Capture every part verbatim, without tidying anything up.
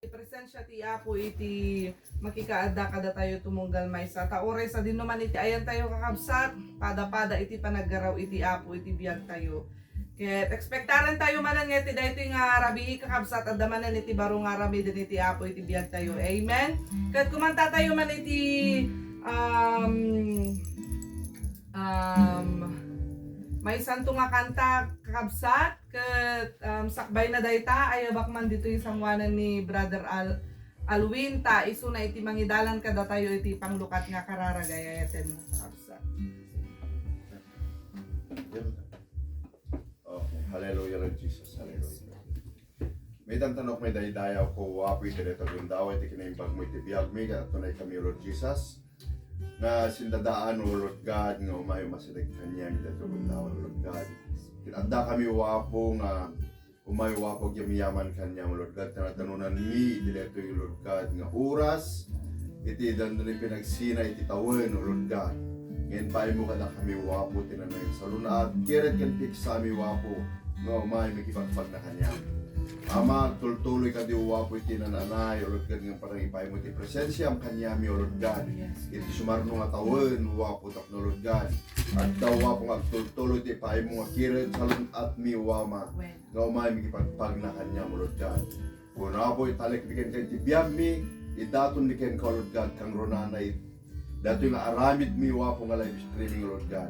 Presensia ti Apo iti makikaadda kadatayo tumunggal maysa. Ta uray sadinoman iti ayantayo, kakabsat, pada-pada iti panaggaraw iti Apo iti biagtayo. Ket expectaren tayo manen nga iti daytoy nga rabii, kakabsat, adda manen iti baro nga aramiden iti Apo iti biagtayo. Amen. Ket kumanta tayo man iti, um, um, maysanto nga kanta, kakabsat, ket, um, sakbay na dayta, ayabak man ditoy sanguanan ni Brother Al-, Alwin, ta isuna iti mangidalan kadatayo iti panglukat nga kararag. Ay-ayaten mo, kakabsat. Okay. Hallelujah, Lord Jesus. Hallelujah. Maydantanok, maydaydayaw ko, Apo, iti dayta gundaway, iti kinaimbagmo iti biagmi, ket tunay kami, Lord Jesus, nga sindadaan, O Lord God, nga umayo masideg kaniam iti dayta gundaway, Lord God. Ket adda kami, O Apo, nga umayo, O Apo, agyamyaman kaniam, O Lord God, ta nadanonanmi iti daytoy, Lord God, nga oras, iti dandani pinagsina iti tawen, O Lord God. Ngem paaymo kadakami, O Apo, ti nanangsalunat, kired ken piksami, O Apo, nga umay makipagpagna kaniam. Ama, agtultuloy kadi, O Apo, iti nananay, O Lord God, nga panangipaaymo ti presensiam kaniami, O Lord God. Iti sumarno nga tawen, O Apo, tapno, Lord God, adda, O Apo, nga agtultuloy ti paaymo nga kired salun-atmi, O Ama, nga umay makipagpagna kaniam, O Lord God. Kuna, Apo, italekmi kenka iti biagmi, idatonmi kenka, O Lord God, kangrunana it-, datoy nga aramidmi, O Apo, nga live streaming, O Lord God.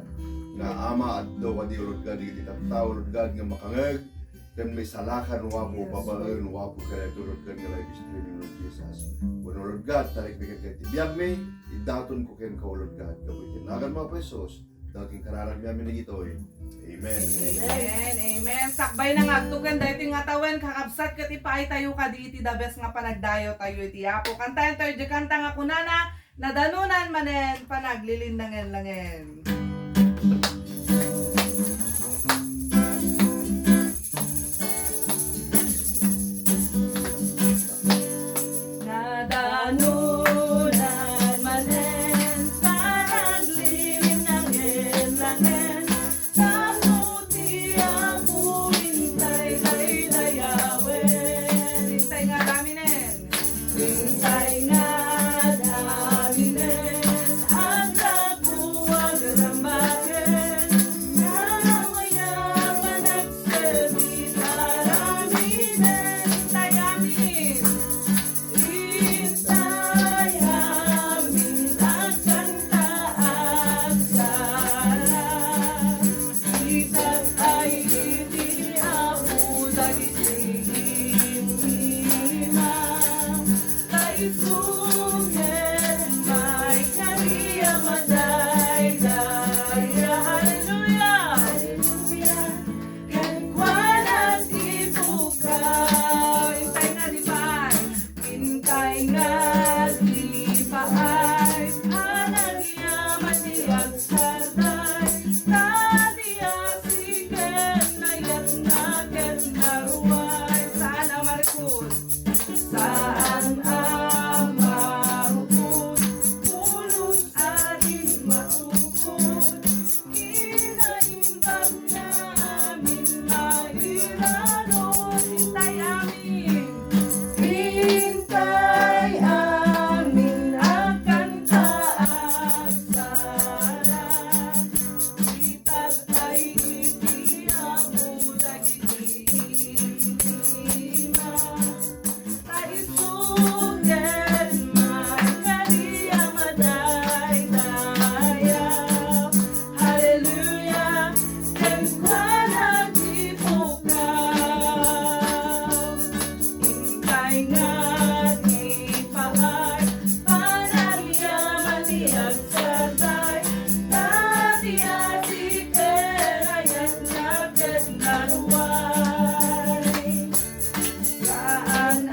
Nga, Ama, addaw kadi, O Lord God, iti tattao, O Lord God, nga makangeg ken maisalakan, O Apo, babaen, O Apo, kadaytoy, O Lord God, nga live streaming, Lord Jesus. Kuna, O Lord God, talekmi kenka iti biagmi, idatonko kenka, O Lord God, gapu iti naganmo, Apo Jesus. Daging kararagmi amin dagitoy. Amen. Amen. Amen. Sakbay na nga agtuken daytoy nga tawen, kakabsat, ket ipaaytayo kadi iti the best nga panagdayaw tayo iti Apo. Kantayan tayo di kanta nga kunana, Nadanonan Manen Panaglilindanglangen. Nadanonan manen panaglilindanglangen, tapno ti Apo intay daydayawen. Intay nga daminen. Intay nga daminen, aggapu agrambaken, nga mayat a nagserbi aramiden. Intay amin. Intay amin agkanta agsara, itag-ay iti Apo dagiti imam, ta isu ket maikari a madaydaya. Hallelujah! Hallelujah! Kenkuana ti pukaw. Intay nga di paay. Intay nga di paay, panagyaman ti agsardaya, ta ti asi ket nayatna ket naruay. Saan a marikut? Saan a marikut? Pulos a di matukod. Kinaimbag namin mairano, intay amin. Intay amin agkanta agsara, itag-ay iti Apo dagiti imam. Ta isu ket maikari a madaydaya. Hallelujah! Kenkuana ti pukaw. Intay nga di paay, panagyaman ti agsardaya, ta ti asi ket nayatna ket naruay. Saan a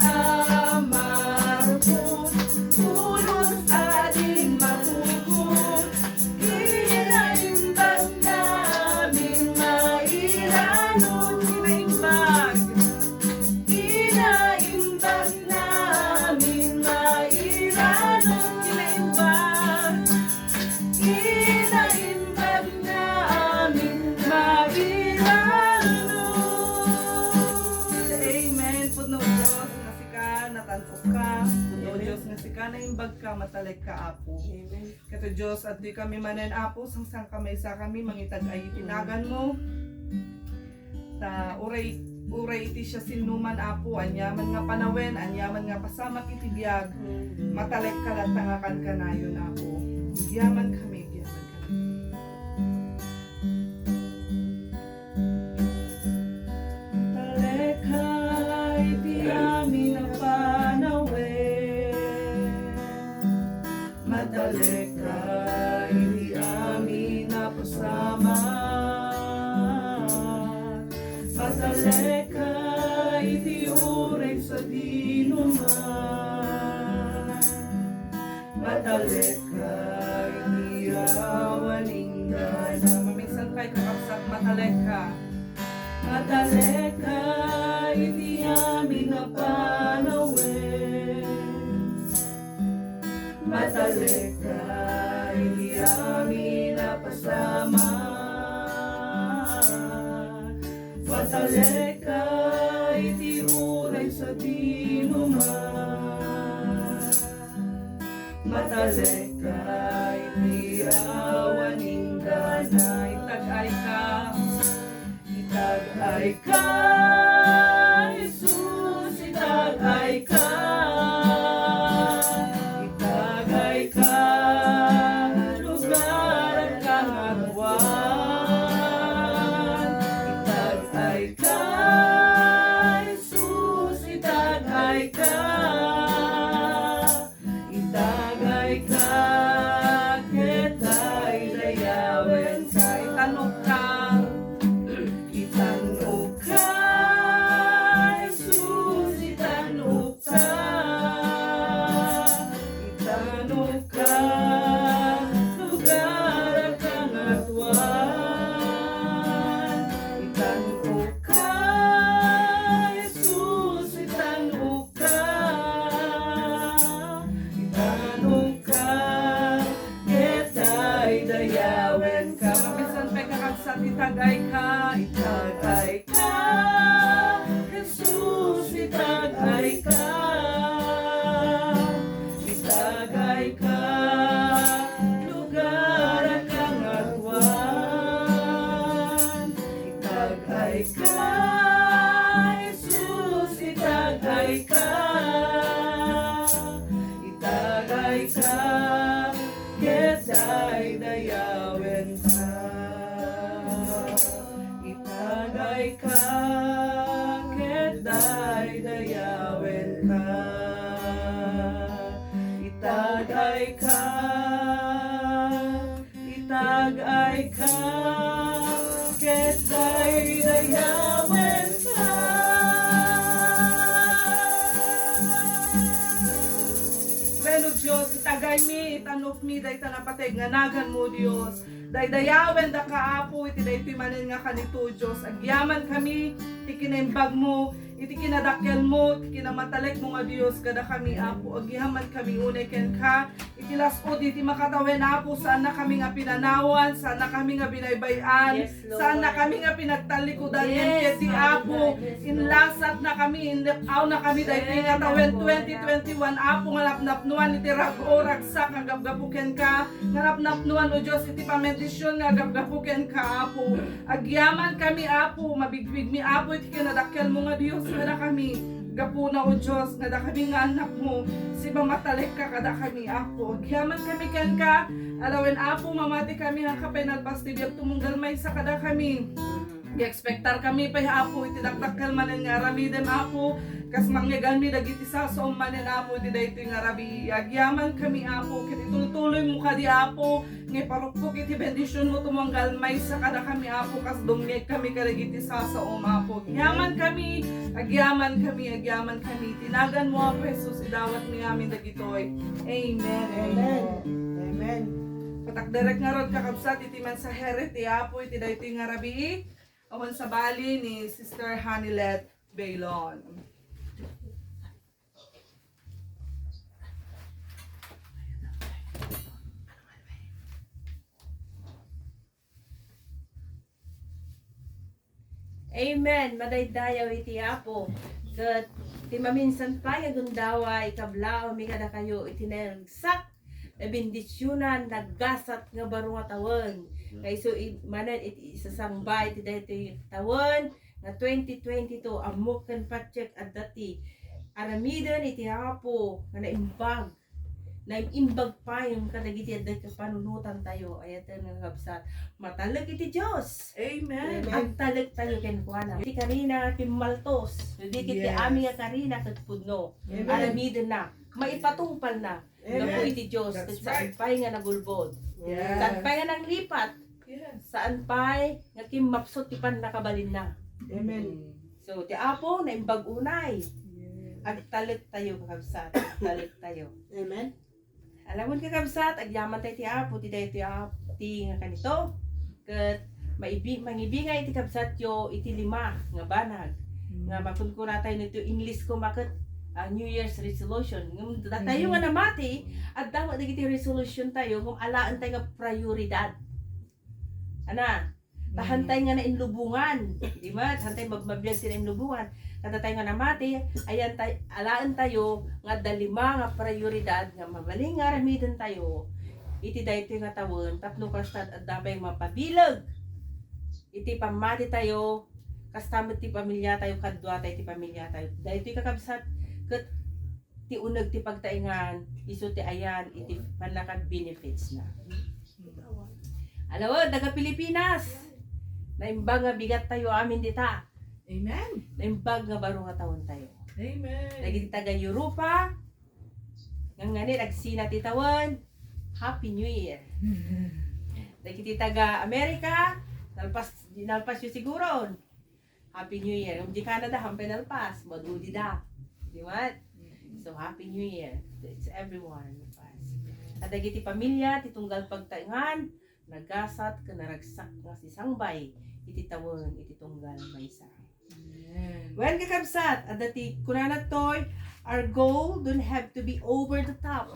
marukot, pulos a di matukod, kinaimbag namin mairano. Kinaimbag, kinaimbag ka, O Dios, nga sika naimbag ka, matalek ka, Apo. Amen. Ket O Dios, adtoy kami manen, Apo, sangsankamaysa kami, mangitag-ay iti naganmo. Ta uray, uray iti siasinoman, Apo, aniaman nga panawen, aniaman nga pasamak iti biag, matalek ka latta nga kankanayon, Apo. Agyaman kami, agyaman kami. Matalek ka iti amin a panawen. Matalek ka iti amin a pasamak. Matalek ka iti uray sadinoman. Matalek ka iti awan inggana. Maminsan pay, kakabsat, matalek ka. Matalek ka iti amin a panawen. Matalek ka iti amin a pasamak. Matalek ka iti uray sadinoman. Matalek ka iti awan inggana. Itag-ay ka. Itag-ay ka, Jesus, itag-ay ka. Itag-ay ka, lugar a kangatoan. Itag-ay ka, Jesus, itag-ay ka. Itagay ka ket daydayawen ka. Itanok ka. Itanok ka, Jesus, itanok ka. Itanok ka, lugar a kangatoan. Itanok ka, Jesus, itanok ka. Itanok ka, ket daydayawen ka. Maminsan pay, kakabsat, itagay ka, itagay ka, Jesus, itagay ka. Itagay ka, lugar a kangatoan. Itagay ka, Jesus, itagay ka. Itagay ka, ket daydayawen ka. Itagay ka, ket daydayawen ka. Itagay ka, itagay ka, ket daydayawen ka. Wen, O Dios, itagaymi, itanokmi dayta napateg nga naganmo, Dios. Daydayawen daka, Apo, iti daytoy manen nga kanito, Dios. Agyaman kami ti kinaimbagmo, iti kinadakkelmo, iti kinamatalekmo nga Dios kadakami, Apo. Agyaman kami unay kenka. Iti las-ud iti makatawen, Apo, saanna kami nga pinanawan, saanna kami nga binaybay-an, Yes, Lord. Saanna kami nga pinagtallikudan, Yes, ngem ket ti Father Apo, God, yes, Lord. Inlasatna kami, inlip-awna kami daytoy nga tawen twenty twenty-one, Apo, nga napnapnuan iti rag-o, ragsak nga gapgapu kenka, nga napnapnuan, O Dios, iti pamendisyon nga gapgapu kenka, Apo. Agyaman kami, Apo, mabigbigmi, Apo, iti kinadakkelmo nga Dios kadakami. Gapuna, O Dios, nga dakami nga annakmo, siba matalekka kadakami, Apo. Agyaman kami kenka, alawen, Apo, mamati kami, haan ka pay nalpas ti biag tumunggal maysa kadakami. Gi-expectar kami pay, Apo, iti dakdakkel manen nga aramidem, Apo, kas mangngegmi dagiti sasaom manen, Apo, iti daytoy nga rabii. Agyaman kami, Apo, ket itultuloymo kadi, Apo, nga iparukpok iti bendisionmo tumunggal maysa kadakami, Apo, kas dumngeg kami kadagiti sasaom, Apo. Agyaman kami, agyaman kami, agyaman kami. Iti naganmo, Apo Jesus, idawatmi amin dagitoy. Amen. Amen. Amen. Patakderek ngarud, kakabsat, iti mensahe ti Apo iti daytoy nga rabii. Awan sabali ni Sister Hanilet Baylon. Amen. Madaydayaw iti Apo. Ket Ti maminsan pay nga gundaway, ikablaawmi kadakayo iti naragsak, nabendisionan, nagasat nga baro nga tawen. Nga isu i-, manen iti isasangbay ti daytoy tawen nga twenty twenty-two, ammok ken patiek adda ti aramiden iti Apo nga naimbag. Naimbag pay kadagiti adda iti panunotantayo. Ayaten nga kabsat, matalek iti Dios. Amen. Agtalektayo kenkuana. Iti karina, pimmaltos. Dagiti Yes. amin nga karina ket pudno. Amen. Aramidenna. Maipatungpalna. Amen. Gapu iti Dios. That's Ket saan right. pay nga nagulbod. Yes. Saan pay nga nanglipat. Yes. Saan pay nga kimmapsut ti pannakabalinna. Amen. So, ti Apo, naimbag unay. Yes. Agtalektayo, kakabsat. Agtalektayo. Amen. Alamon, kakabsat, agyamantay ti Apo, ti daytoy a, ti nga kanito. Ket maibi-, mangibingay ti kabsatyo iti lima nga banag. Mm. Nga makunkunatayo no ti English ko maket, ah, New Year's resolution. Ngem datayo Mm. nga namati, adda met dagiti resolution tayo, ngem alaentayo nga prioridad. Ana, ta Mm. hantay nga nainlubongan, di ba? Hantay mab-, mabiag ti nainlubongan. Kadatayo nga namati, ayan tay-, alaentayo nga adda lima nga prioridad nga mabalin nga aramidentayo iti daytoy nga tawen tapno kasta adda pay mapabileg iti pammatitayo, kasta met ti pamiliatayo, kaduatayo ti pamiliatayo. Daytoy, kakabsat, ket ti uneg ti pagtaengan, isu ti ayan iti pannaka-benefits na. Alawed, taga Pilipinas, naimbag nga bigat tayo amin dita. Amen. Naimbag nga baro nga tawen tayo. Amen. Dagiti taga Europa, ngangani nagsina ti tawen, Happy New Year. Dagiti taga America, nalpas, nalpas yu siguron. Happy New Year. Ngem di Canada, hampay nalpas, madudida. Di ba? Mm. So, Happy New Year. It's everyone of us. Kadagiti pamilya, ti tunggal pagtaengan, nagasat, ken naragsak nga sisangbay, iti tawen, iti tunggal maysa. Amen. Wen, kakabsat, adda ti kunana toy, our goal don't have to be over the top.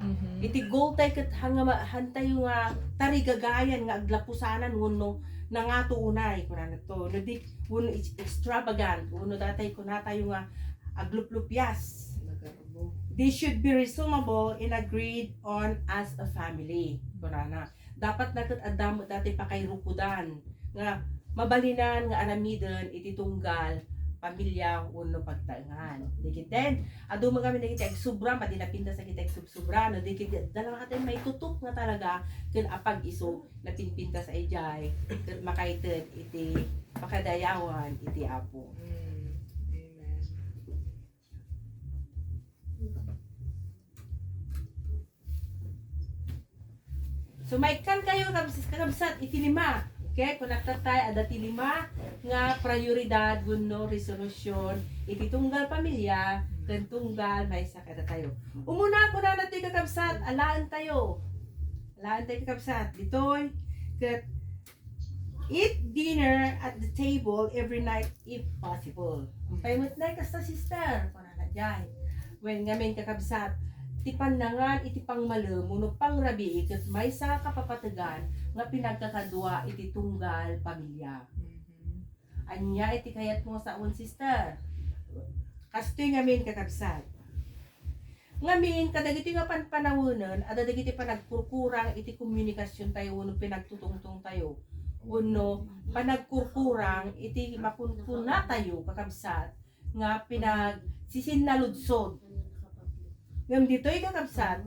Mhm. Iti goal tay ket hanga ma-, hantayo nga tarigagayan nga aglapusanan wenno nangato unay, kunana to. No di, wenno ex-, extravagant, wenno datay kunatayo nga agluplupias. Nagarbo. This should be reasonable and agreed on as a family, kunana. Dapat na ket adda met dati pakairukodan nga mabalinan nga aramiden iti tunggal pamilya wenno pagtaengan. Dagiti, adu met ngamin dagiti agsubra, madi napintas dagiti agsubsubra, no, dagiti adda lang ati maitutok nga talaga ken apag-isu, napinpintas idiay, ket makaited iti pakadayawan iti Apo. Mm. Amen. So, maikkan kayo, kabs-, kakabsat, iti lima. Okay? Kunana tay, adda ti lima nga prioridad wenno resolusyon iti tunggal pamilya ken tunggal maysa kadatayo. Umuna, kunana ti kakabsat, alaentayo. Alaentayo, kakabsat, ditoy. Ket eat dinner at the table every night if possible. Pay met nay kasta, sister. Kunana jay. Wen ngamin, kakabsat, ti pannangan iti pangmalem wenno pangrabii ket maysa kapapategan nga pinagkakadua iti tunggal pamilya. Mhm. Ania iti kayatmo a sawen, sister? Kastoy ngamin, kakabsat. Ngamin, kadagiti nga panpanawenen, adda dagiti panagkurkurang iti komunikasiontayo wenno pinagtutungtongtayo, wenno panagkurkurang iti makunkunatayo, kakabsat, nga pinagsisinnaludso. Ngem ditoy, kakabsat,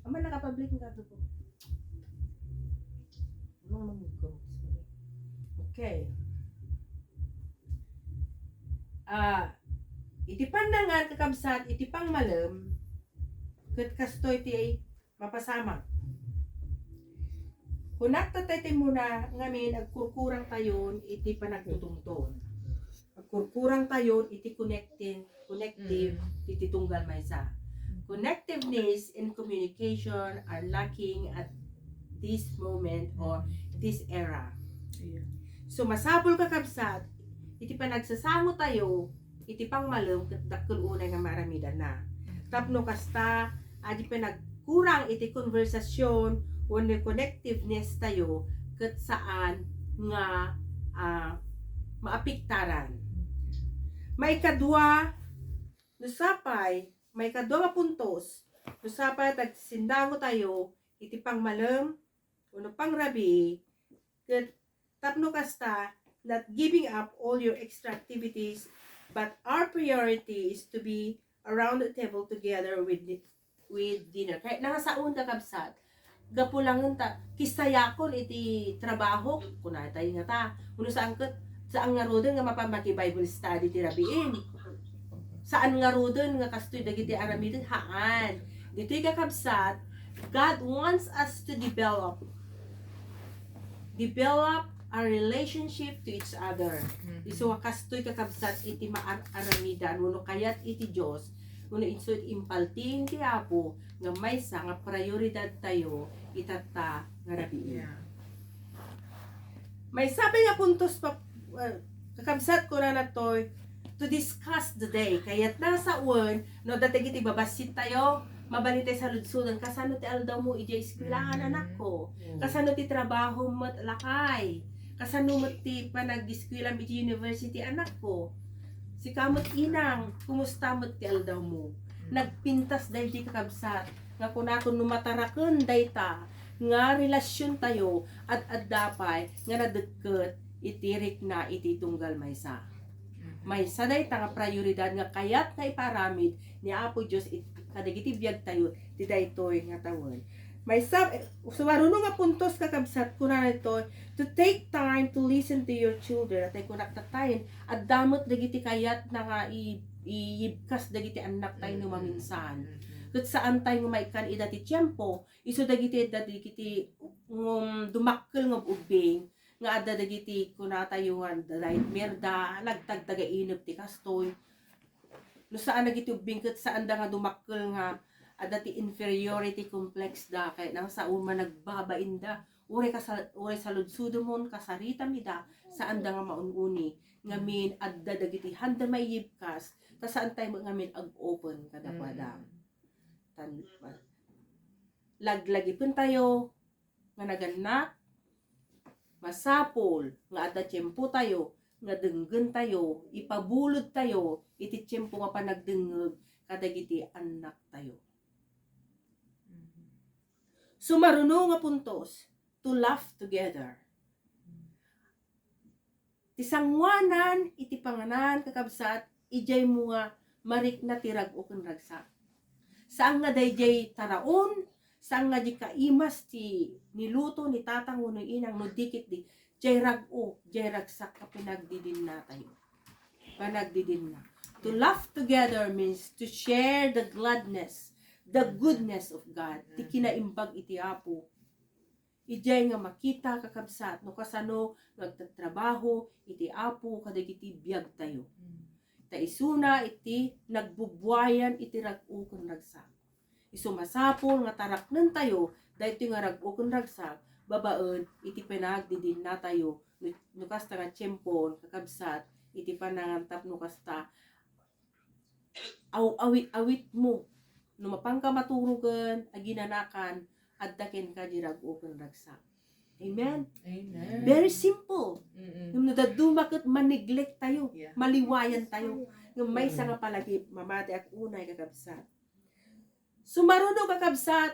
aman nakapublic nga to. Anong mangigko? Sorry. Okay. Ah, iti pannangan, kakabsat, iti pangmalem, ket kastoy ti mapasamak. Kunak ta tay ti muna ngamin, agkurkurang tayon iti panagtutungtong. Agkurkurang tayon iti connecting, connective Mm. iti tunggal maysa. Connectiveness and communication are lacking at this moment or Mm. this era. Iya. So, masapul, kakabsat, iti panagsasango tayo iti pangmalem ket dakkel unay nga maaramidanna. Mm. Tapno kasta, adi panagkurang iti konbersasion wenno connectiveness tayo ket saan nga, ah, maapektaran. Maikadua, no sapay, maikadua nga puntos, no sapay ta agsisindangotayo iti pangmalem wenno pangrabii, ket tapno kasta, not giving up all your extra activities, but our priority is to be around the table together with with dinner. Kayatna nga saon, kakabsat, gapu laeng ta kisayakon iti trabaho, kunatayo ngata, wenno saan ket, saan ngaruden nga mapan maki-Bible study ti rabiin. Saan ngaruden nga kastoy dagiti aramiden, haan. Ditoy, kakabsat, God wants us to develop develop our relationship to each other. Mhm. Isu a kastoy, kakabsat, iti maar-aramidan wenno kayat iti Dios, wenno isu iti impaltiing ti Apo nga maysa nga prioridad tayo itatta nga rabii. Yeah. Maysa pay nga puntos pa, uh, kakabsat, kunana toy, to discuss the day. Kayatna sawen, no, dagiti babassit tayo, mabalin tayo saludsoden, kasano ti aldaw mo idiay eskwelahan, mm, anakko? Mm. Kasano ti trabaho met, lakay? Kasano met ti panag-eskwela iti university, anakko? Sika met, inang, kumusta met ti aldaw mo? Mm. Nagpintas daydi, kakabsat, nga kunaton no mataraken dayta nga relasion tayo, ad-adda pay nga nadekket iti rikna iti tunggal maysa. Maysa dayta nga prioridad nga kayat nga ipaaramid ni Apo Dios it-, kadagiti biag tayo ti daytoy nga tawen. Maysa, sumaruno nga puntos, kakabsat, kunana ditoy, to take time to listen to your children. Atay kunak tattayen, adda met dagiti kayat na nga i-, iyibkas dagiti annak tayo no maminsan. Ket saan tayo nga maikkan ida ti tiempo, isu dagiti, dagiti, um, dumakkel nga ubbing, nga adda dagiti kunatayo nga nightmare da, nagtagtagainep ti kastoy. No saan dagiti ubbing ket saanda nga dumakkel nga adda ti inferiority complex da, kayatna saon nga nagbabain da. Uray kasal-, uray saludsodemon, kasaritam ida, saanda nga maun-uni. Ngamin, adda dagiti haanda maiyibkas, ta saan tayo ngamin ag-open kadakuada. Mm. Tan-, laglagipentayo nga nagannak, masapul nga adda tiempotayo nga denggentayo, ipabulodtayo iti tiempo nga panagdengngeg kadagiti annaktayo. Sumaruno nga puntos, to laugh together. Ti sanguanan iti panganan, kakabsat, idiay mo nga marikna ti rag-o ken ragsak. Saan nga daydiay taraon, saan nga di kaimas ti niluto ni tatang wenno inang, no di ketdi, diay rag-o, diay ragsak a panagdidinna tayo. Panagdidinna. To laugh together means to share the gladness, the goodness of God, ti kinaimbag iti Apo. Idiay nga makita, kakabsat, no kasano nga agtatrabaho iti Apo kadagiti biagtayo. Mm. Ta isuna iti nagbubuayan iti rag-o ken ragsak. Isu masapul nga taraknentayo daytoy nga rag-o ken ragsak babaen iti panagdidinnatayo no, no kasta nga tiempon, kakabsat, iti panangan tapno kasta aw-, awit-awitmo. No mapanka maturogen, aginanakan, adda kenka di rag-o ken ragsak. Amen? Amen. Very simple. Mm-mm. Ngem no dadduma ket ma-neglect tayo, yeah, maliwayan tayo. Ngem maysa nga palagip, mamatiak unay, kakabsat. Sumaruno, kakabsat,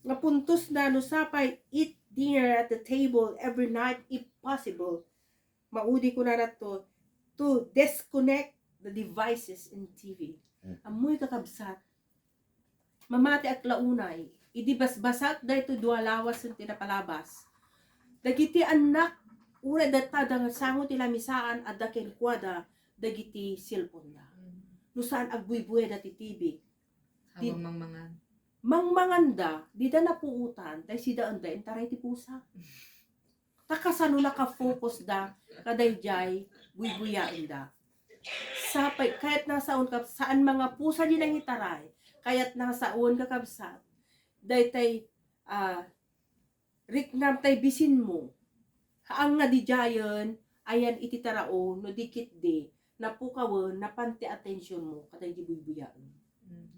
nga puntos na no sapay, eat dinner at the table every night if possible. Maudi kunana to, to disconnect the devices and T V. Mm. Ammoy, kakabsat, mamatiak la unay, idi basbasat daytoy dua lawasen ti napalabas. Dagiti annak, uray datta da nga sango ti lamisaan, adda kenkuada dagiti cellphone da. Mm. No saan agbuybuya da ti T V. Habang mangmangan. Mangmanganda, dida napuotan, tay sidaenda intaray ti pusa. Ta kasano naka-focus da kadaydiay buybuyaenda. Sapay, kayatna saon ka, saan nga pusa di nangitaray, kayatna saon, kakabsat, daytay, ah, riknam tay bisinmo. Haan nga didiayen, ayan iti taraon, no di ketdi, napukawen, napan ti atensionmo, kadaydi buybuyaen. Mm.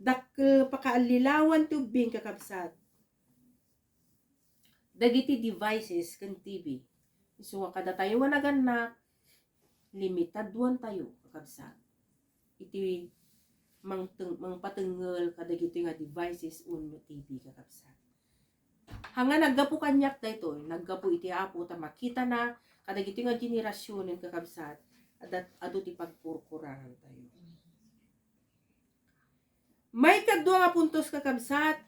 Dakkel pakaallilawan ti ubbing, kakabsat. Dagiti devices ken T V. Isu nga kadatayo nga nagannak, limitaduan tayo. kakabsat, iti mangteng-, mangpatengngel kadagitoy nga devices wenno T V, kakabsat. Haan nga naggapu kaniak daytoy, naggapu iti Apo ta makitana kadagitoy nga generasionen, kakabsat, adat-, adu ti pagkurkurangantayo. Maikadua nga puntos, kakabsat,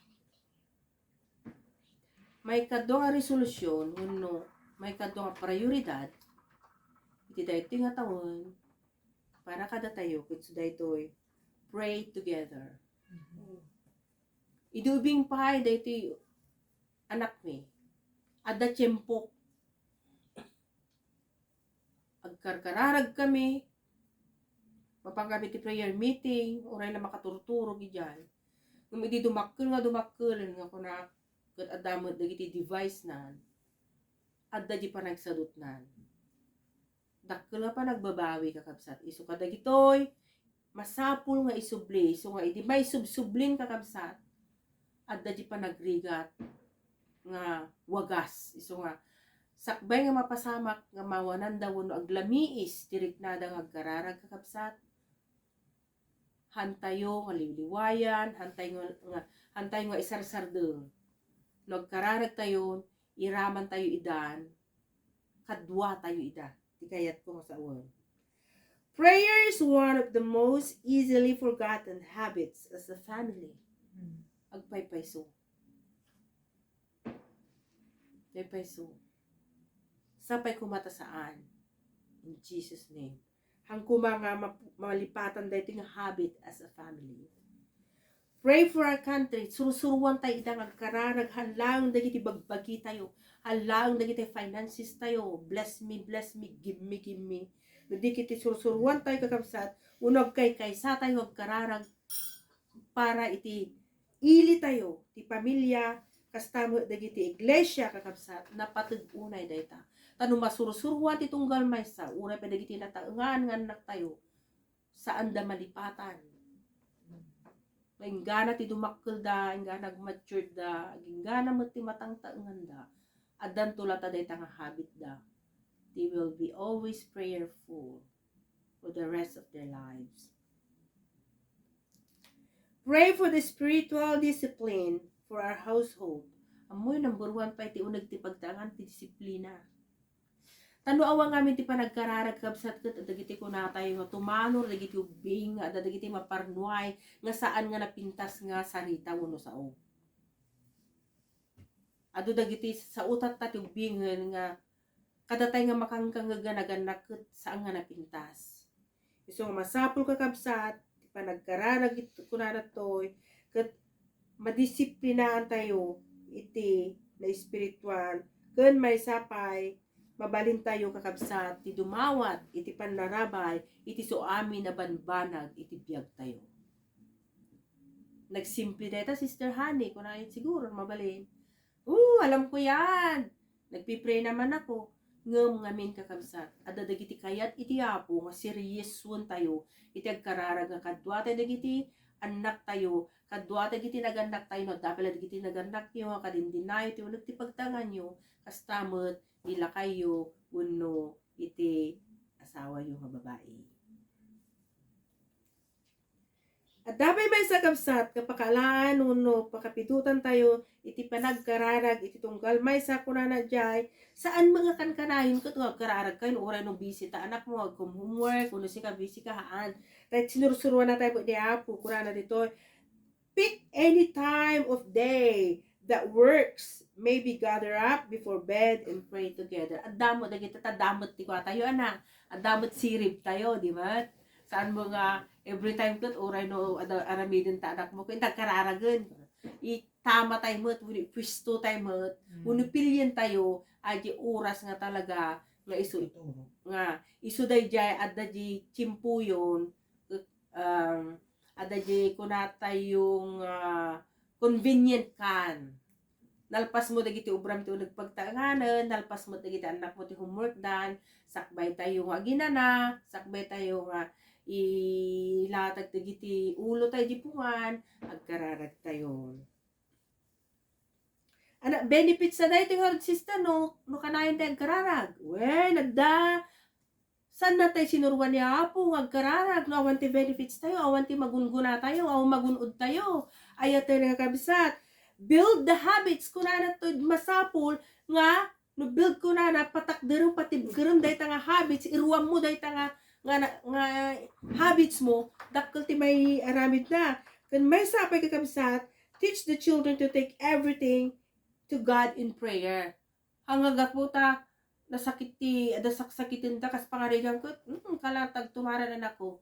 maikadua nga resolusyon wenno maikadua nga prioridad iti daytoy nga tawen para kadatayo ket isu daytoy, pray together. Idi ubing pay daytoy anakmi, adda tiempo. Agkarkararagkami, mapankami ti prayer meeting, uray la makaturturog idiay. Ngem idi dumakkel nga dumakkel nga kunak, ket adda met dagiti device nan, adda di panagsadutnan. Dakkel nga panagbabawi, kakabsat. Isu kadagitoy, masapul nga isubli. Isu nga idi maisubsublin, kakabsat, adda di panagrigat nga wagas. Isu nga, sakbay nga mapasamak nga mawananda wenno aglamiis ti riknada nga agkararag, kakabsat, haantayo nga liwliwayan, haantayo nga, nga, haantayo nga isarsardeng. No agkararagtayon, iramantayo idan, kaduatayo ida. Ti kayatko nga sawen. Prayer is one of the most easily forgotten habits as a family. Agpaypayso. Agpaypayso. Sapay koma ta saan. In Jesus' name. Haan koma nga map-, malipatan daytoy nga habit as a family. Pray for our country. Sursuruantayo ida nga agkararag, haan laeng dagiti bagbagitayo, haan laeng dagiti finances tayo. Bless me, bless me, give me, give me. No di ket ti sursuruantayo, kakabsat, wenno agkaykaysatayo agkararag para iti ilitayo, ti pamilia, kasta met dagiti iglesia, kakabsat, napateg unay dayta. Ta no masursuruan ti tunggal maysa, uray pay dagiti nataengan nga annaktayo, saanda malipatan. Nga inggana ti dumakkelda, inggana agmatureda, inggana met ti matangtaenganda, addanto latta dayta nga habitda. They will be always prayerful for the rest of their lives. Pray for the spiritual discipline for our household. Ammoyo, number one pay ti uneg ti pagtaengan ti disiplina. Ta no awan ngamin ti panagkararag, kabsat, ket dagiti kunatayo nga tumanor dagiti ubbing, nga adda dagiti maparnuay nga saan nga napintas nga sarita wenno sao. Adu dagiti sao tatta ti ubbingen nga kadatay nga makangkangeg nga nagannak ket saan nga napintas. Isu nga masapul, kakabsat, ti panagkararag it-, kunana toy, ket madisiplinaantayo iti naespirituan, ken maysa pay, mabalintayo, kakabsat, ti dumawat iti pannarabay iti su amin a banbanag iti biagtayo. Nagsimple dayta, Sister Honey, kunayon siguro, mabalin. "Oo, alam ko yan. Nagpipray naman ako." Ngem ngamin, kakabsat, adda dagiti kayat iti Apo nga seriosoentayo iti agkararag nga kaduatay dagiti annaktayo, kaduatay dagiti nagannaktayo, no adda pay la dagiti nagannakyo nga kadindinayo ti uneg ti pagtaenganyo, kasta met ni lakayyo wenno iti asawayo nga babai. Adda pay maysa, kabsat, nga pakaalaan wenno pakapidotantayo iti panagkararag iti tunggal maysa, kunana diay, saan met nga kankanayon ket nga agkararagkayo no uray no busy ta anakmo, agkom homework, wenno sika busy ka, haan. Ta sinursuruannatayo met ni Apo, kunana ditoy, "Pick any time of day that works, maybe gather up before bed and pray together." Adda met dagiti, ta adda met ti kuatayo, anak. Adda met siribtayo, di ba? Saan mo nga every time ket uray no ada-, aramiden ta anakmo, ket inta agkararagen. Itamatayo met, wenno ipwestotay met, Mm. wenno pilientayo, a di oras nga talaga nga isu, Tutulog. nga isu daydiay adda di tiempoyon, um, adda di kunatayo nga convenient kan. Nalpas mo dagiti obram ti uneg pagtaenganen, nalpas mo dagiti annakmo ti homework dan, sakbaytayo nga aginana, sakbaytayo nga ilatag dagiti ulotayo di pungan, agkararagtayon. Anak, benefits na daytoy nga, sister, no, no kanayon tayo agkararag. Wen, adda. Saanna tay sinuruan ni Apo nga agkararag no awan ti benefits tayo, awan ti magungguna tayo, awan magun-od tayo. Ayaten nga kabsat, build the habits, kunana to masapul nga no build kunana, patakderem, patibkerem dayta nga habits, iruammo dayta nga, nga, nga habits mo, dakkel ti maiaramidna. Ken maysa pay kakabsat, teach the children to take everything to God in prayer. Haan nga gapu ta nasakit ti, adda saksakiten ta kas pangarigan ket, mm, kalatag tumaran anakko.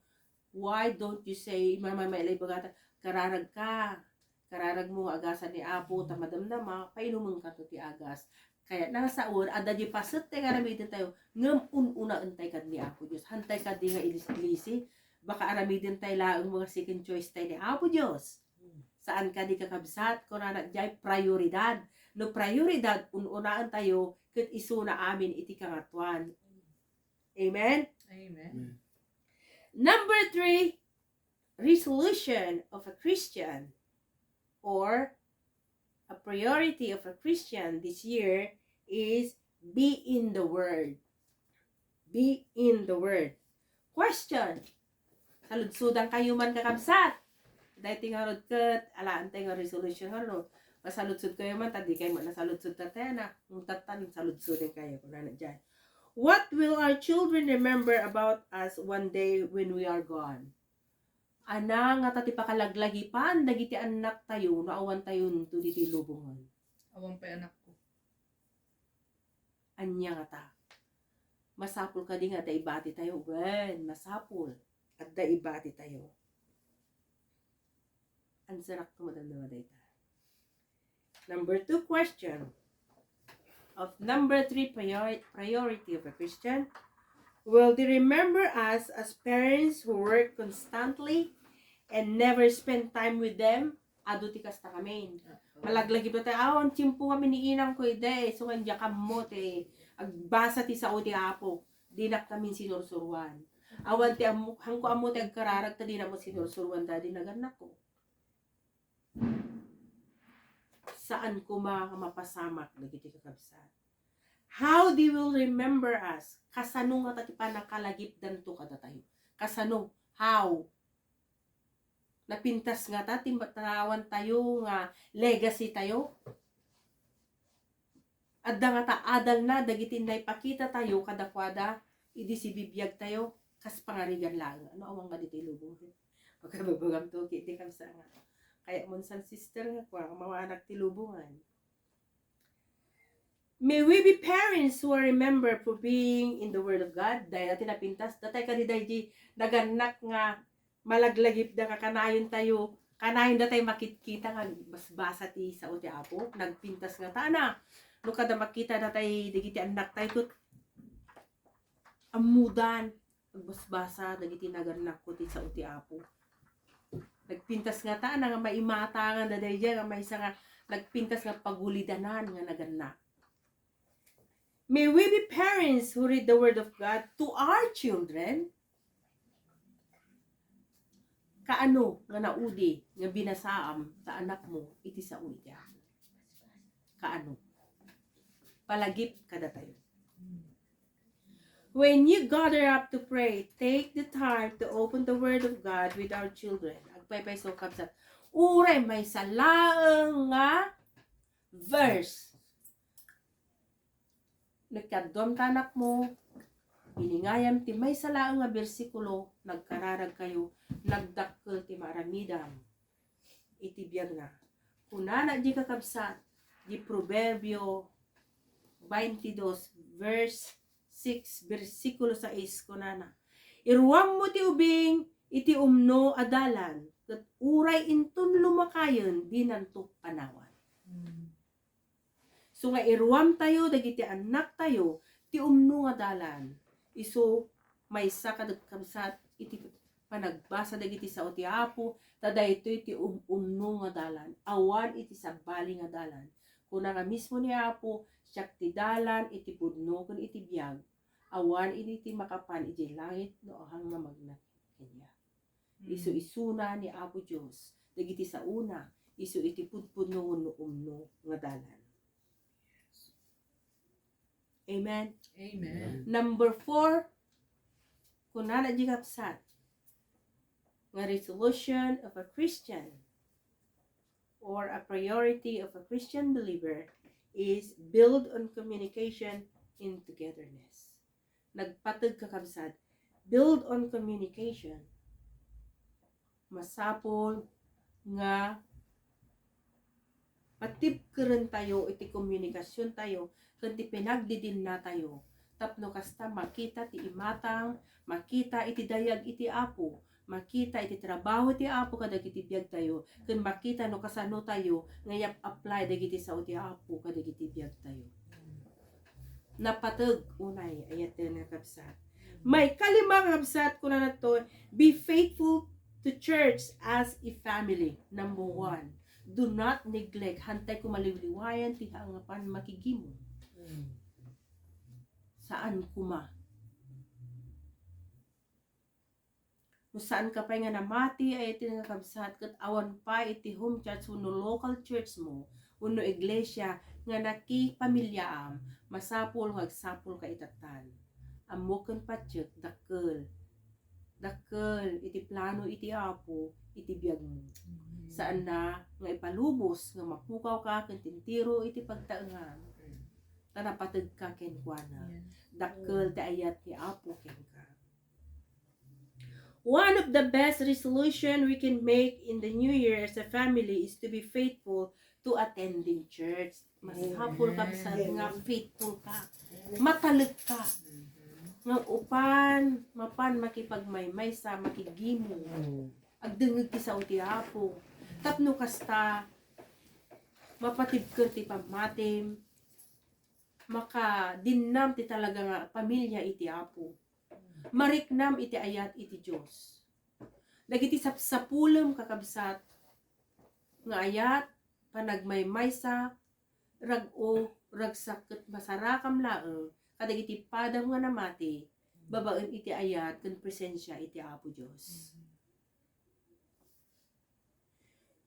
Why don't you say, mama, may laibagata, kararag ka. Kararag mo nga agasan ni Apo, ta madamdama, painumen ka to ti agas. Kaya nasaon, adda di paset tay nga aramiden tayo, ngem un-unaen tay kad ni Apo Dios. Hantay kadi nga ilis-, lisi, baka aramiden tay laeng mga second choice tay ni Apo Dios. Saan kadi kakabsat, kunana jay prioridad. No prioridad, un-unaen tayo, ket isuna amin iti kangatoan. Amen? Amen. Number three, resolution of a Christian or a priority of a Christian this year is be in the Word. Be in the Word. Question. Saludsodan kayo man, kakabsat. Dahil tingarod ket, alaan tayo nga resolution, ano? Masaludsod kayo man, tadi kayo man nasaludsod tatena. Yung tatan, saludsodan kayo. Kung ano dyan. What will our children remember about us one day when we are gone? Ania ngata ti pakalaglagipan dagiti annak tayo no awan tayo nto ditoy lubongen? Awan pay anakko. Ania ngata? Masapul kadi nga adda ibati tayo? Wen, masapul. Adda ibati tayo. Answerak to, madam, na dayta. Number two question. Of number three priori-, priority of a Christian, will they remember us as parents who work constantly and never spend time with them? Adu ti kasta kami. Malaglagip tayo, awan, tiyempo kami ni inang ko, ide. So, nga, diak ammo ti agbasa ti sao ti Apo. Dinak kami sinursuruan. Awan ti ammo, hangko ammo ti agkararag, ta dinak mo sinursuruan, dadi nagannak ko. Saan koma nga mapasamak dagiti kakabsat. How they will remember us? Kasano ngata ti panakalagipdanto kadatayo? Kasano? How? Napintas ngata ti tarawan tayo nga legacy tayo? Adda ngata adalna dagiti naipakita tayo kadakuada idi sibibiag tayo kas pangarigan laeng. Ano, awan nga ditoy lubong? Pagkabagbagamto, kiti kamsa nga. Kaya mo san sister nga kwa, nga mga anak ti lubongan. May we be parents who are remembered for being in the Word of God. Dahil ti napintas, datay kadi daydi nagannak nga malaglagipda nga kanayon tayo, kanayon datay makitkita nga basbasa ti sao ti Apo. Nagpintas ngata na. No kada makita datay dagiti annak tayo, ammudan, agbasbasa dagiti nagannak ko ti sao ti Apo. Nagpintas ngata na nga maimatangan da daydiay nga maysa nga nagpintas nga pagulidanan nga nagannak. May we be parents who read the Word of God to our children? Kaano nga naudi nga binasaam ta anakmo iti sao iti Apo? Kaano? Palagip kadatayo. When you gather up to pray, take the time to open the Word of God with our children. Agpaypayso, kabsat. Uray maysa laeng nga verse. Nagkaduam ta anakmo, iningayam ti maysa laeng nga bersikulo, nagkararag kayo, nagdakkel ti maaramidam iti biagna. Kunana di kakabsat, di Proverbio twenty-two, verse six, bersikulo sais, kunana, "Iruammo ti ubing iti umno a dalan, ket uray inton lumakayen, dinanto panawan." Mm. So nga iruam tayo dagiti annak tayo ti umno nga dalan. Isu maysa kad-, kabsat iti panagbasa dagiti sao ti Apo, ta daytoy ti um-, umno nga dalan, awan iti sabali nga dalan. Kuna nga mismo ni Apo, "Siak ti dalan, iti pudno, ken iti biag. Awan idi ti makapan idiay langit no awan nga magna kaniak." Isu-isuna ni Apo Dios dagiti saona, isu iti pudpudno wenno umno nga dalan. Amen? Amen. Number four, Kunana di kabsat, nga resolution of a Christian or a priority of a Christian believer is build on communication in togetherness. Nagpateg, kakabsat, build on communication. Masapul nga patibkerentayo iti komunikasiontayo ken ti pinagdidinnatayo, tapno kasta makita ti imatang, makita iti dayag iti Apo, makita iti trabaho ti Apo kadagiti biagtayo, ken makita no kasanotayo nga i-apply dagiti sao ti Apo kadagiti biagtayo. Napateg unay, ayat nga kabsat. Maikalima nga kabsat, kunana to, be faithful to church as a family. Number one, do not neglect. Hantay ko maliwliwayan ti hangapan makigimo. Saan kuma. No saan ka pay nga namati, ay iti nga kabsat, ket awan pay iti home church wenno local church mo, wenno iglesia nga nakipamiliaam, masapul nga agsapul ka itatan. Ammok ken patiek, dakkel. Dakkel iti plano iti Apo iti biagmo. Saanna nga ipalubos nga mapukaw ka ken tintiro iti pagtaengan. Ta napateg ka kenkuana. Dakkel ti ayat ni Apo kenka. One of the best resolution we can make in the new year as a family is to be faithful to attending church. Masapul, kabsat, nga faithful ka. Matalek ka. Nga upan, mapan makipagmaymaysa, makigimo. Agdengngeg ti sao ti Apo. Tapno kasta, mapatibker ti pammatim, makadinnam ti talaga nga pamilia iti Apo. Mariknam iti ayat iti Dios. Dagiti sapsapulem, kakabsat, nga ayat, panagmaymaysa, rag-o, ragsak ket masarakam laeng kadagiti padam nga namati babaen iti ayat ken presensia iti Apo Dios.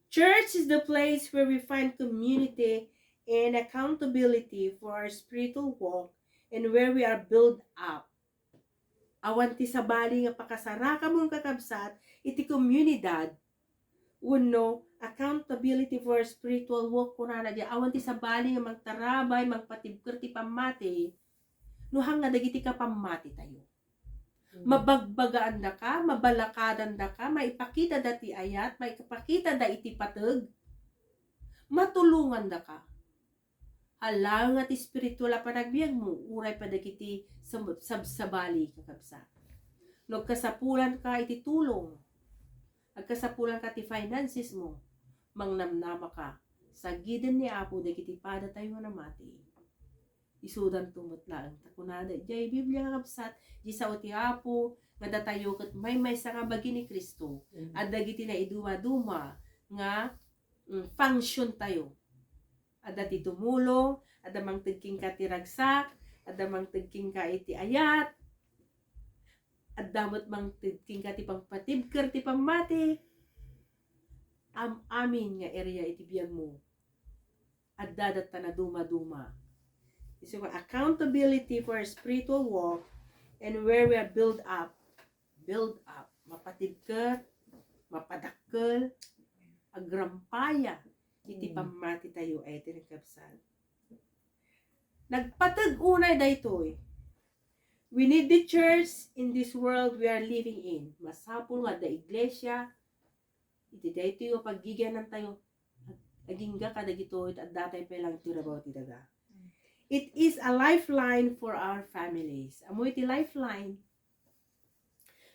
Church is the place where we find community and accountability for our spiritual walk and where we are built up. Awan ti sabali nga pakasarakamon, kakabsat, iti komunidad wenno accountability for spiritual walk, kunana di, awan ti sabali nga mangtarabay, mangpatibker ti pammati, no hanga dagiti kapammatitayo. Mabagbagaandaka, mabalakadandaka, maipakitada ti ayat, maipakitada iti pateg, matulongandaka. Hala nga ti spiritual a panagbiagmo, uray pa dagiti sab-, sabsabali, kakabsat. No agkasapulanka iti tulong, agkasapulanka ti finances mo, mangnamnamaka, sagiden ni Apo dagiti padatayo nga namati. Isudanto met laeng ta kunada idiay Biblia, kakabsat, di sao ti Apo nga datayo ket maymaysa nga bagi ni Cristo. Adda dagiti naidumaduma nga, mm, function tayo. Adda ti tumulong, adda mangted kenka ti ragsak, adda mangted kenka iti ayat, adda met mangted kenka ti pangpatibker ti pammati. Am-amin nga area iti biagmo, adda datta naduma-duma. Isu nga accountability for spiritual walk and where we are built up. Build up. Mapatibker, mapadakkel, agrampaya iti pammati tayo, ay iti nagkabsat. Nagpateg unay daytoy. We need the church in this world we are living in. Masapul nga adda iglesia iti daytoy nga paggigianan tayo. Ag-, agingga kadagitoy, ta adda tayo pay lang ti rabaw ti daga. It is a lifeline for our families. Amo iti lifeline.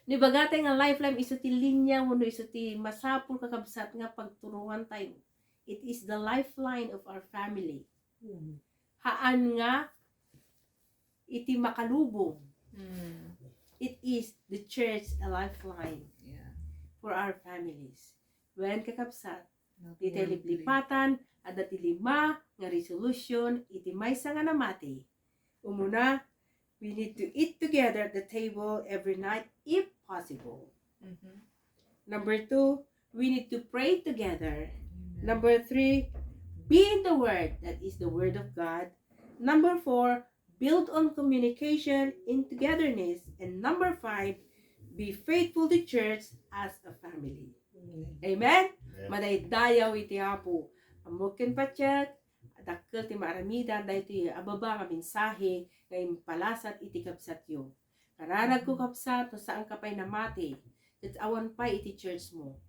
Ni bagata nga lifeline isu ti linya wenno isu ti masapul, kakabsat, nga pagturongan tayo. It is the lifeline of our family. Haan nga iti makalubong. It is the church a lifeline for our families. Wen, kakabsat, iti liplipatan, adda ti lima nga resolution iti maysa nga namati. Umuna, we need to eat together at the table every night if possible. Number two, we need to pray together. Number three, be in the Word, that is the Word of God. Number four, build on communication in togetherness. And number five, Be faithful to church as a family. Amen? Amen. Amen. Madaydayaw iti Apo. Ammok ken patiek, dakkel ti maaramidan daytoy a baba nga mensahe nga impalasat iti kabsatyo. Kararagko, kabsat, no saanka pay namati, ket awan pay iti church mo.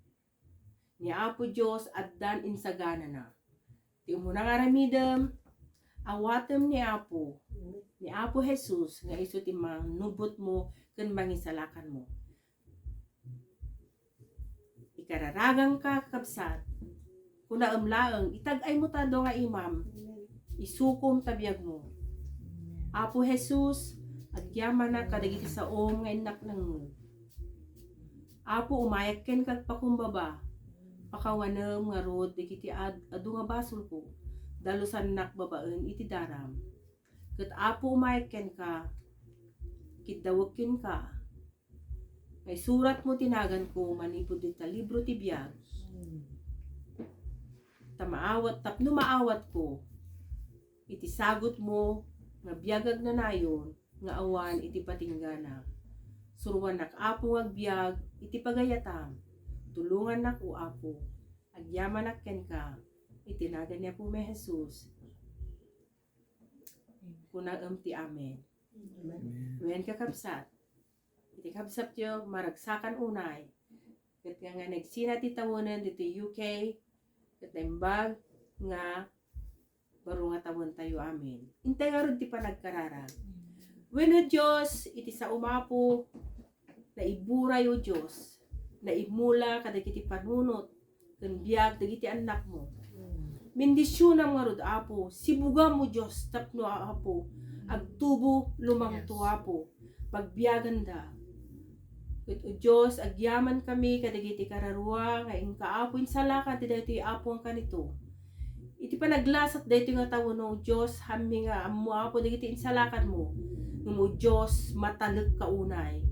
Ni Apo Dios addan insaganana. Ti umuna nga aramidem, awatem ni Apo, ni Apo Jesus nga isu ti manubotmo ken mangisalakanmo. Ikararagangka, kabsat, kunaem laeng, itag-aymo ta adu nga imam, isukom ta biagmo. Apo Jesus, agyamanak kadagiti saom nga innak nangngeg. Apo, umayak kenka agpakumbaba. Pakawanem ngarud dagiti ad-, adu nga basolko. Dalusannak babaen iti daram. Ket Apo, umayak kenka. Kiddawek kenka. Nga isuratmo ti naganko manipud dita libro ti biag. Ta maawat, tapno maawatko iti sagutmo nga biag agnanayon nga awan iti patinggana. Suroannak, Apo, nga agbiag iti pagayatam. Tulongannak, O Apo. Agyamanak kenka. Iti nagan ni Apo mi Jesus. Kunaem ti amen. Amen. Wen, kakabsat. Iti kabsatyo, maragsakan unay. Ket nga, nga nagsina ti tawenen ditoy U K, ket naimbag nga baro nga tawentayo amin. Intay ngarud ti panagkararag. Wenno Dios, iti saom, Apo, naiburay, O Dios, naimula kadagiti panunot ken biag dagiti annakmo. Bendisionam ngarud, Apo, sibugam, O Dios, tapno, Apo, agtubo lumangto, Apo, pagbiaganda. Ket, O Dios, agyamankami kadagiti kararua nga inka, Apo, insalakan ti daytoy, Apo, nga kanito. Iti panaglasat daytoy nga tawen, O Dios, hammi nga ammo, Apo, dagiti insalakanmo. Ngem, O Dios, matalekka unay.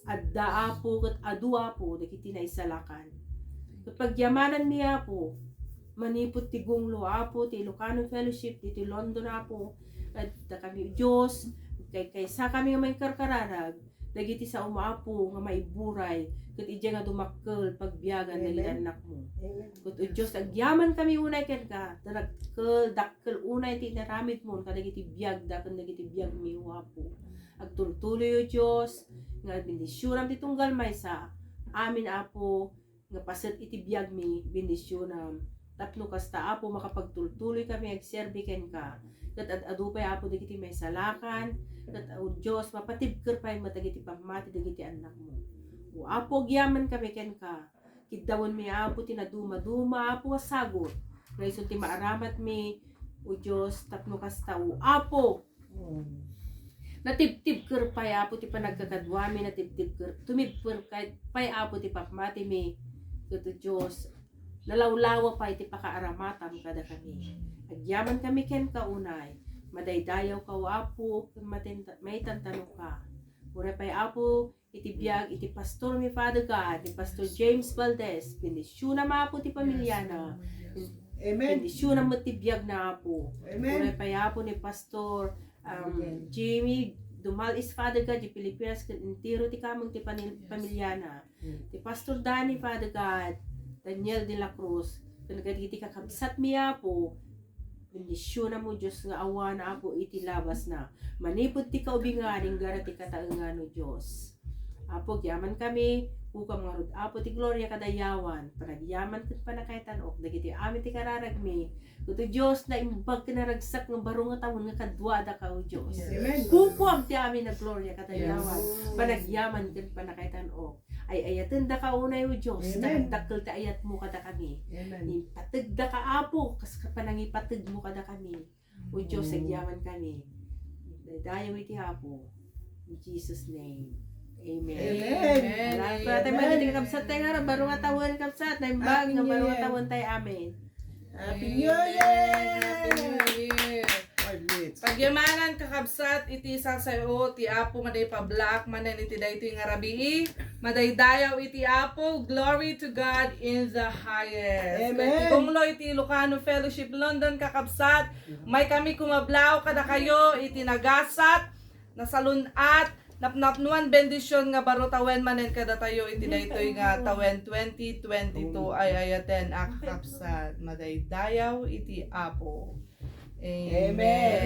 Adda, Apo, ket adu, Apo, dagiti naisalakan. Ket pagyamananmi, Apo, manipud ti gunglo, Apo, ti Ilocano Fellowship ditoy London, Apo, adda kami, Dios, kay, kaysa kami nga mangkarkararag dagiti saom, Apo, nga maiburay, ket idiay nga dumakkel pagbiagan dagiti annakmo. Amen. Ket, O Dios, agyaman kami unay kenka, ta dakkel, dakkel unay ti inaramidmo kadagiti biagda ken dagiti biagmi, O Apo. Agtultuloy, O Dios, nga bendisionam ti tunggal maysa. Amin, Apo, nga paset iti biagmi, bendisionam. Tapno kasta, Apo, makapagtultuloy kami agserbi kenka. Ket ad-adu pay, Apo, dagiti maisalakan. Ket, O Dios, mapatibker pay met dagiti pammati dagiti annakmo. O Apo, agyaman kami kenka. Kiddawenmi, Apo, ti nadumaduma, Apo, a sagut nga isu ti maaramatmi, O Dios, tapno kasta, O Apo, natibtibker pay, Apo, ti panagkakaduami, natibtibker, tumibker kay, pay, Apo, ti pammatimi, ket, O Dios, nalawlawa pay ti pakaaramatam kadakami. Agyaman kami kenka unay, madaydayawka, O Apo, ken maten-, maitantanoka. Uray pay, Apo, iti biag iti pastormi, Father God, ni Pastor James Valdez. Bendisionam, Apo, ti pamilyana. Amen. Bendisionam met ti biagna, Apo. Amen. Uray pay, Apo, ni Pastor, um, Jimmy Dumalis, Father God, di Pilipinas, ken entero ti kameng ti panil-, pamilyana. Ti Pastor Danny, Father God, Daniel de la Cruz, ken kadagiti kakabsatmi, Apo, bendisionam, O Dios, nga awan, Apo, iti labasna. Manipud ti kaubingan, inggana ti kataengan, O Dios. Apo, agyaman kami, ukam ngarud, Apo, ti gloria kadayawan, panagyaman ken panakaitan-ok dagiti amin ti kararagmi. Ket, O Dios, naimbag ken naragsak nga baro nga tawen nga kaduadaka, O Dios. Amen. Kukuam ti amin a gloria kadayawan, panagyaman ken panakaitan-ok. Ay-ayatendaka unay, O Dios, ta dakkel ti ayatmo kadakami. Amen. Ipategdaka, Apo, kas panangipategmo kadakami. O Dios, agyaman kami. Daydayaw iti Apo. In Jesus' name. Amen. Amen. Amen. Amen. Baro nga tawen, kabsat, tayo nga, baro nga tawen, kabsat. Naimbag nga baro nga tawen tayo. Amen. Happy New Year! Happy New Year! Five minutes. Pagyamanan, kakabsat, iti sasayo ti Apo nga daydi pablaak manen iti daytoy nga rabii. Madaydayaw iti Apo. Glory to God in the highest. Amen. Iti gunglo iti Ilocano Fellowship London, kakabsat, may kami kumablaw kadakayo iti nagasat, nasalun-at, Napnapnoan bendision nga baro tawen manen kadatayo iti daytoy nga tawen twenty twenty-two ay ayaten a kakabsat. Madaydayaw iti Apo. Amen. Amen.